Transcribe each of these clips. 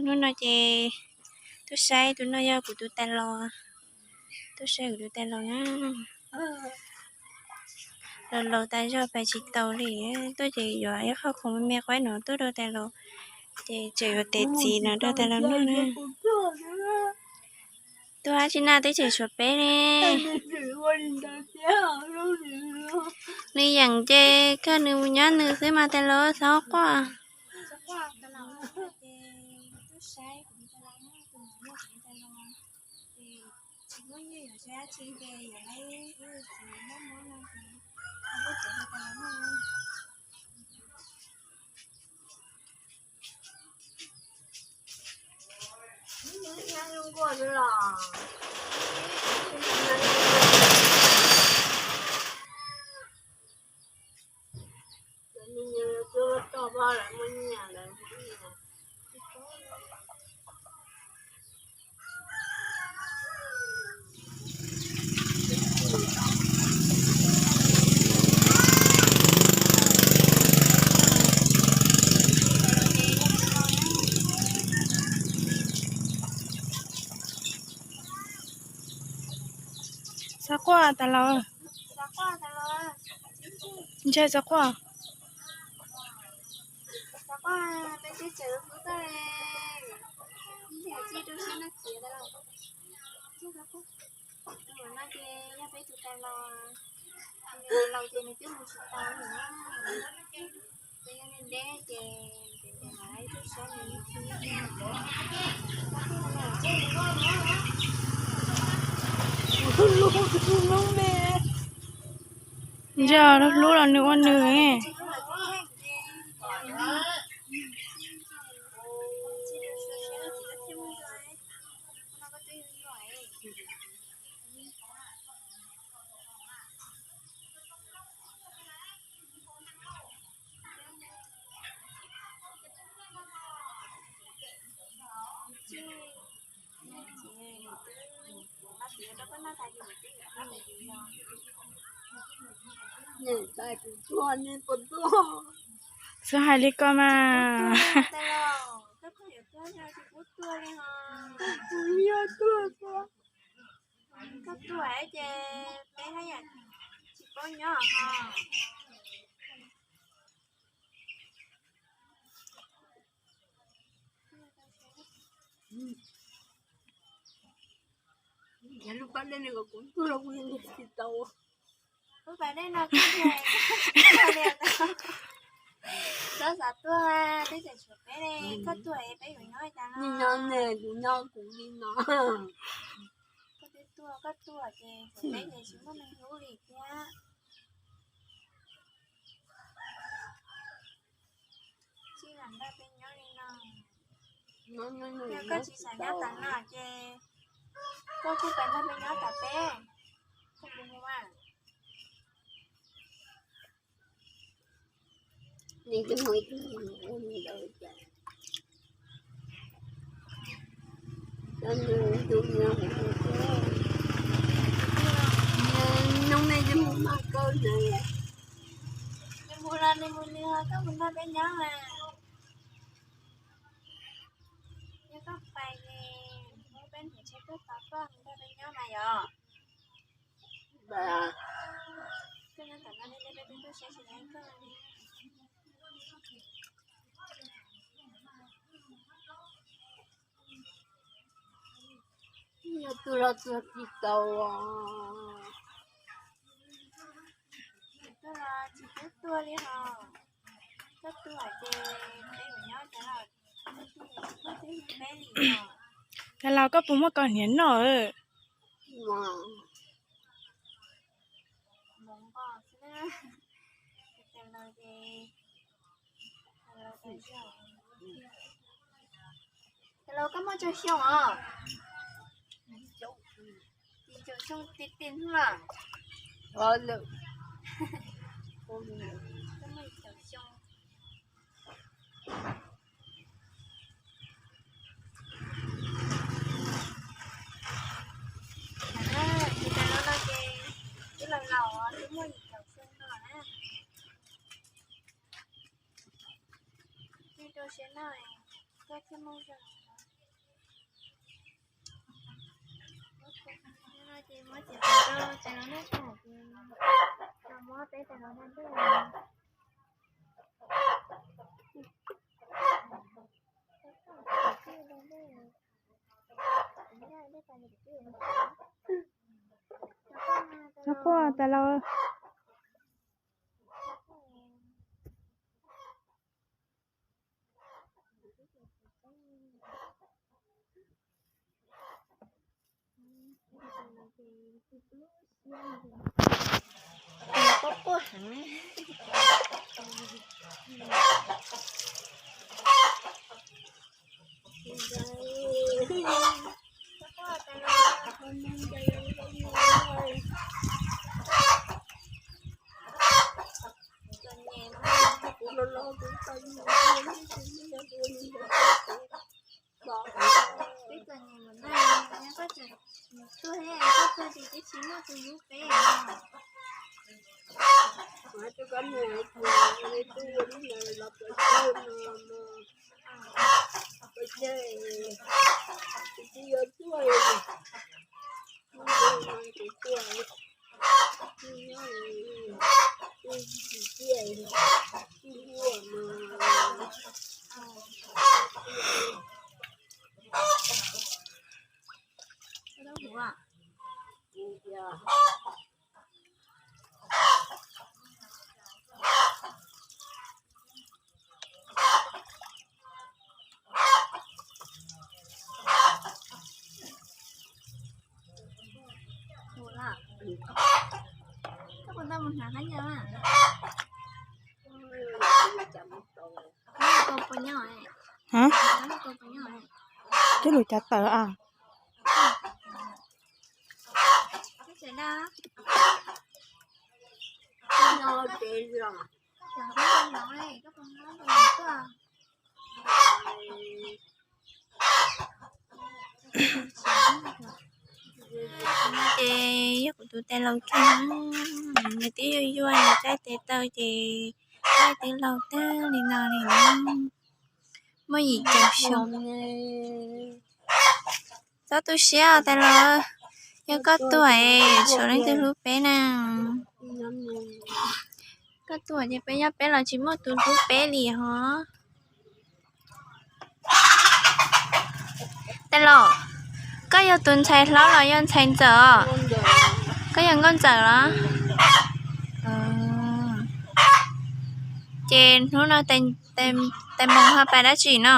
Hnub no ces tuaj saib tus no yog kuv tus tais laus, tuaj saib kuv tus tais laus na. Laus laus tas zog pais tsis taus li, tuaj ces yuav ib qho khoom me me quaib no tuaj rau tais laus, ces tseem yuav tev txiv no rau tais laus noj na. Tuaj dab tsi na, twb tseem tshuav peb ne. Nws yeem ces kawg nws mus nyob nws xwb mas tais laus txhob quaj. Txhob quaj tais laus. Ntshai txhob quaj. Ntshai hlub los nws ua nws. Xub hais li ko mas. Koj tuaj ces peb haj yam tsis paub nyob ho. Yog lub pab dej no kuv tuag los kuv yeej tsis tau. Lub pab dej no kuv tuag li. Txhob xav tuaj, twb tseem tshuav peb li, koj tuaj es peb yuav nyob cas no. Nyob ne, kuv nyob kuv li no. Koj twb tuaj, koj tuaj ces tshuav peb ces tsis muaj neeg hlub li thiab. Tsis lam nrog peb nyob li no. Yog koj tsis xav nyob tas no ces koj kuj pab nrog peb nyob tas peb. Koj puas mus mas? Nws mus los nws mus nws, koj mus nrog peb nyob mas. Yog koj pais ces muab peb nrhiav tsheb tuaj tos koj mus nrog peb nyob mas yom. Koj nyob tom no li, peb twb tuaj saib tsis tau koj. Yog tuaj los tuaj tsis tau. Tuaj los tsis pub tuaj li ho. Koj tuaj ces peb yuav nyob cas los peb li os. Cas los koj puas muaj kaus hniav noj? Mus npog xwb na. Cas los ces Cas los koj muaj tsawg xyoo os? Yim caum xyoo ti ti hnub los? Koj muaj yim caum xyoo. Ces tas no no ces twb laus laus os, twb muaj yim caum xyoo no na. Rau siab no. Txhob quaj tais laus. Quaj quaj heev ne. Peb txom nyem mus na, koj tseem tuag thiab, koj tuag ces twb tsis muaj tus hlub peb. Hab, coj lug cav tawm a. Ces yog kuv tus tais laus kiag na, nws twb yuag yuag, nws txhais tes taw ces txhais tes laus tag li no li na, muaj yim caum xyoo. Txhob tu siab os tais laus, yog koj tuag es tshuav leej twg hlub peb na. Koj tuag ces peb nyob peb los tsis muaj tus hlub peb li hos. Tais laus, koj yog tus ntxhais hlob los yog ntxhais ntxawm os? Koj yog nkauj ntxawm los? Ces hnub no tais moos ho pais dab tsi no?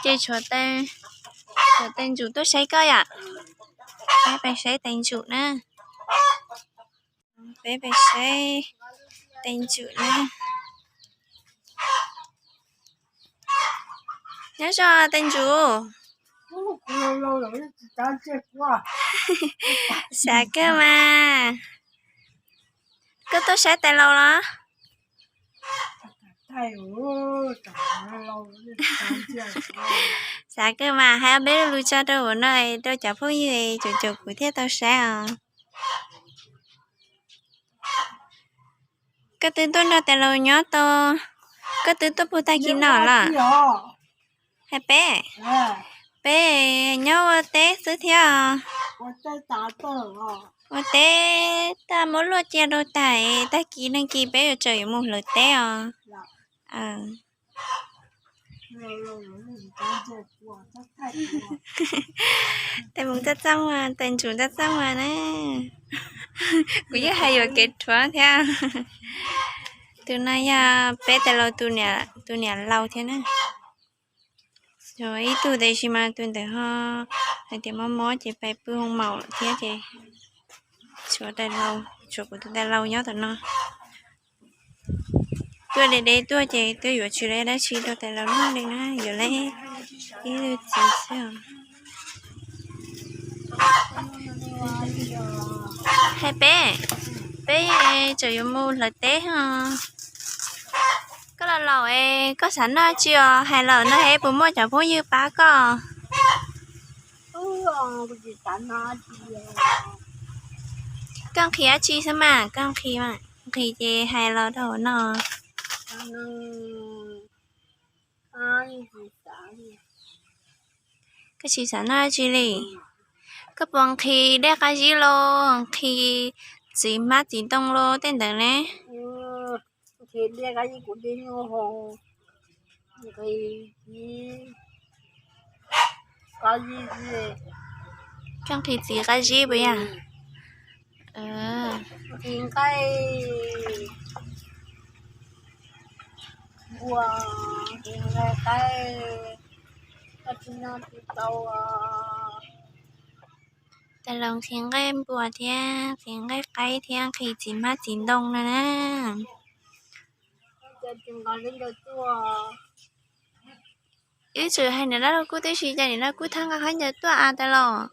Ces tshuav tais ntsum tuaj saib koj yom? Peb pais saib tais ntsum na. Peb pais saib tais ntsum na. Nyob zoo tais ntsum. Xav kawg mas. Koj tuaj saib tais laus los? Xav kawg mas, hais ob peb lo lus tso rau hauv no rau cov phooj ywg es caum caum kuv thiaj tau saib os. Koj twb tuaj nrog tais laus nyob tau, koj twb tuaj puag tag kis no los? Hais peb, peb nyob ua teb xwb thiab. Ua teb tag muab luaj cia rau tas, tag kis nag kis peb yuav tsum yuav mus hlawv teb os. Tais moos txaj txaj muag, tais ntsum txaj txaj muag na. Kuv yeej hais yuam kev rhuav thiab. Tus no yog peb tais laus tus niam laus thiab na. Ib tug tiam sis mas tus ntawd ho hais tias mob mob ces pais pw hoo maum lawm thiab ces tshuav tais laus, tshuav kuv tus tais laus nyob tom no. Tuaj de de tuaj ces twb yuav tsis lawv dab tsi rau tais laus noj li na, yuav lawv ib lub txiv xwb os. Hais peb, peb tseem yuav mus hlawv teb os. Koj los laus es koj xav noj tsi os? Hais lawm no es puas muaj cov phooj ywg pab koj? Koj nqhis dab tsi xwb mas, koj nqhis, nqhis ces hais los rau hauv no. Koj tsis xav noj dab tsi li? Koj puas nqhis dej qab zib los nqhis txiv hmab txiv ntoo los tej ntawd ne? Koj nqhis txiv qab zib puas yog? Nqhis nqaij npua, nqhis nqaij qaib, koj tsis noj tsis tau. Tais laus nqhis nqaij npua thiab nqhis nqaij qaib thiab nqhis txiv hmab txiv ntoo no na. Wb tsuas hais niam dab laug kub tib si, cas niam dab laug kub thab nqa khaub ncaws tuaj a tais laus?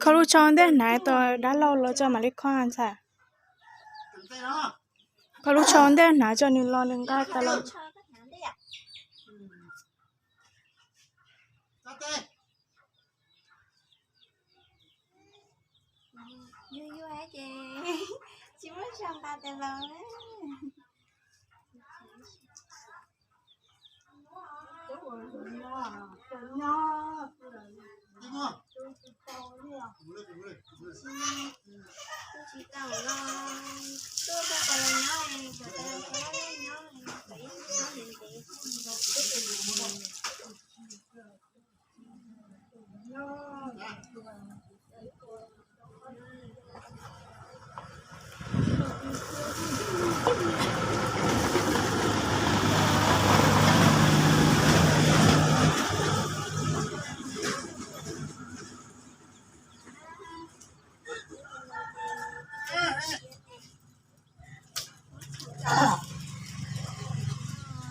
Kho lub tsho ntej hnav tau dab laug los tso mam li kho ntxhais. Kho lub tsho ntej hnav tso nws los nws nqa tas los. Yus yus ces tsis muaj tshaj nqa tais laus na. Tsis tau los tuaj rau tais laus nyob, cov tais laus nyob, ib tug ntev ntev.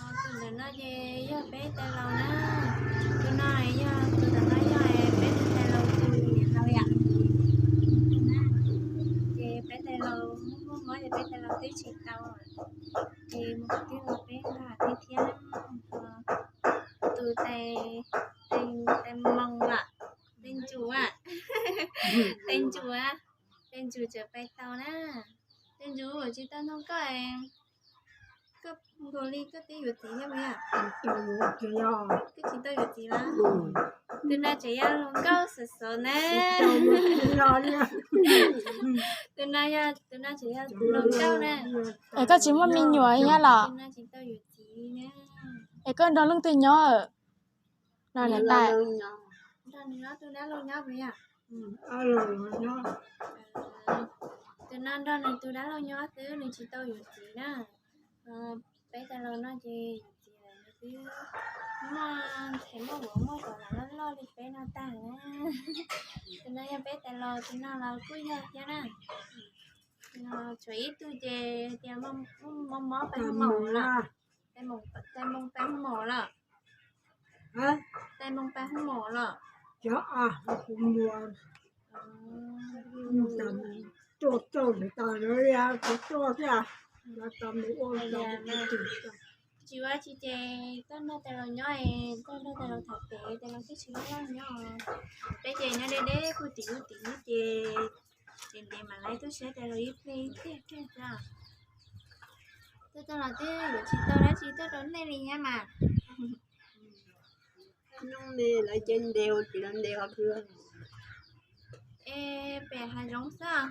Tus ntawm no ces yog peb tais laus na. Tus no yog, tus ntawm no yog peb tais laus tus niam laus yom. Ces peb tais laus muaj mob ces peb tais laus twb tsis tau, ces mus qhov twg los peb nqa qhov twg thiab. Tus tais, tais, tais moos lawm, tais ntsum, tais ntsum, tais ntsum tseem pais tau na. Tais ntsum tsis tau nug koj, koj nkaus li koj twb yuav txiv thiab puas yog? Twb tsis tau yuav txiv los? Tus no tseem yog hluas nkauj xov xov na. Tus no yog, tus no tseem yog hluas nkauj na. Es koj tsis muaj me nyuam thiab los? Tus no tsis tau yuav txiv na. Es koj nrog leej twg nyob? Nrog niam tais. Nrog nws ob tug dab laug nyob puas yog? Tus no nrog nws tus dab laug nyob xwb, nws tsis tau yuav txiv na. Peb tais laus no ces yuav txiv lawm nws twb muaj ntxhais muaj vauv muaj cov loj loj li peb no tag na. Tus no yog peb tais laus, tus no los kuj yog thiab na. Tshuav ib tug ces tias mob mob pais hoo maum lawm. Tais moos pais hoo maum lawm. Tais moos pais hoo maum lawm. Tuaj txog ntawm tas lawm, kuv tuaj thiab. Tsis ua tsis ces koj nrog tais laus nyob, koj nrog tais laus tham pem, tais laus twb tsis loj loj nyob. Peb ces nyob deb deb puag tim lub tim lub ces, ces ntev mam li tuaj saib tais laus ib pliag ib pliag thiab. Tuaj txog los twb yuav tsis tau dab tsi tuaj rau nej li thiab mas. Hnub no lawv ces ntes ua tsis los ntes qhov twg? Es pem hav zoov xwb.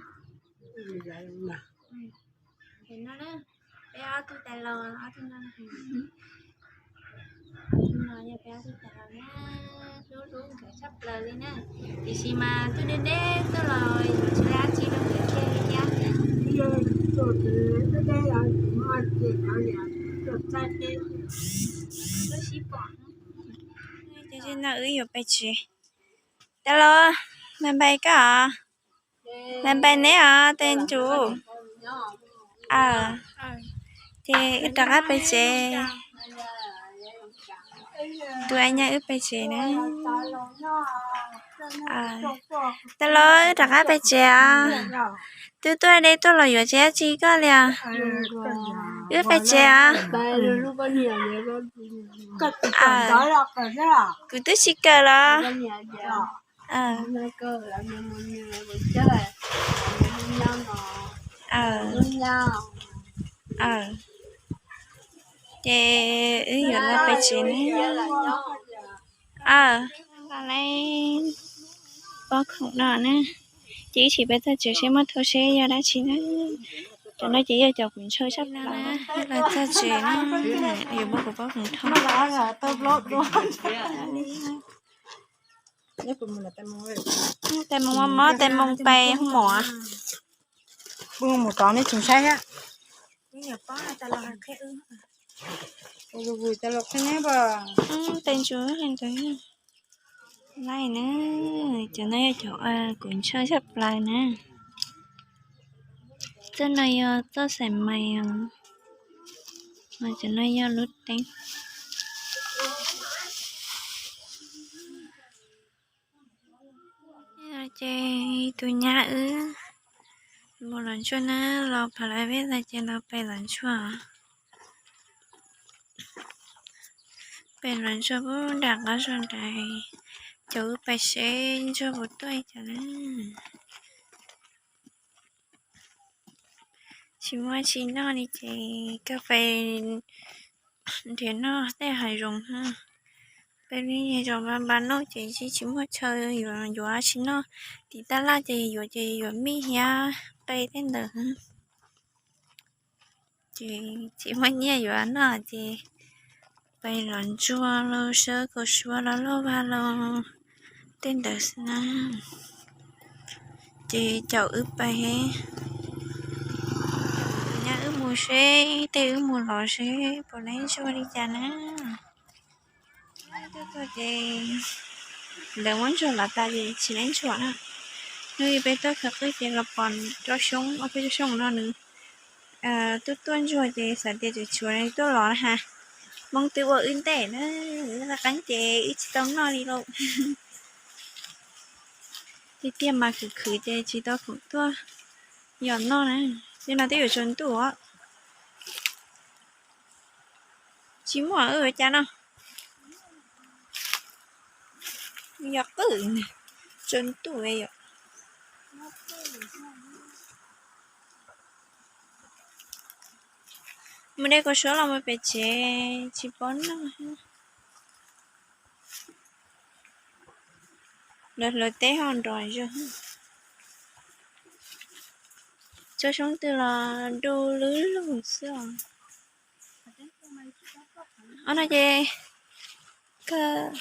Pem no na, peb ob tug tais laus, ob tug no. No yog peb ob tug tais laus na, hlub hlub nkawd tshaj plaws li na. Tiam sis mas tuaj deb deb tuaj los yuav tsis dab tsi rau nkawd kiag li thiab. Ces no wb yuav pais tsev. Tab los, npais npais koj os, npais npais neb os tej ntsuj. Ces wb rov qab pais tsev. Tus a nyab wb pais tsev na. Tab los wb rov qab pais tsev os. Twb tuaj deb tuaj los yuav tsis dab tsi koj li os. Wb pais tsev os. Kuv twb tsis kawm los. Ces wb yuav los pais tsev ne. Los lawm, pob khoom no na. Ces ib chim peb txog tsev seb muab thauj seb yog dab tsi na. Cov no ces yog cov kuv ntshaw sab plaws. Los txog tsev na, yuav muab kuv pob khoom thauj. Tais moos mob, tais moos pais hoo mom. Pub hoo mom tod nej tseem saib thiab. Tais ntsuv ntawd. Laij na, cov no yog cov kuv ntshaw sab plaws na. Txoj no yog txoj xais mais os. Cov no yog lub teeb. Ces tus nyab wb mus lov ntsuag na, los phav lawv vij tag ces los pem lov ntsuag. Pem lov ntsuag pub nram qab zog nrad, cov wb pais seb ntsuag puas tuaj cas na. Tsis muaj tsi noj li ces kawg pais nrhiav noj tej hav zoov. Peb lub zos npab npab noj ces tsis muaj chaw yuav yuav tsi noj. Tim tab laj ces yuav ces yuav mij thiab qe tej ntawd. Ces tsis muaj nyiaj yuav noj ces pais lov ntsuag los sawb kaus suav los lauj vag los tej ntawd xwb na. Ces caum wb pais, nyab wb mus seb tej wb mus lov seb puas laib ntsuag li cas na. Tuaj txog ces lawv muab ntsuag lov tas ces tsis laib ntsuag na. Hnub ib peb tuaj khaws qwj ces los pom rau xyoob, ob peb rau xyoob no nws tuaj tuaj ntsuag ces xav tias tseem tshuav tuaj lov na ha. Hmoob twb ua wb ntej na, wb qab qeeb ces wb tsis tau noj li lauj. Tiag tiag mas khwv khwv ces tsis tau khoom tuaj yos noj na. Tej no twb yuav tsaus ntuj os. Tsis muaj ua cas no. Yog qwj, tsaus ntuj yom. Mus de kaus suab los mus pem tsev tsis paub noj. Lawv hlawv teb ho nrov zog. Tsob xyoob twg los du lug lug xwb os. Ob no ces kawg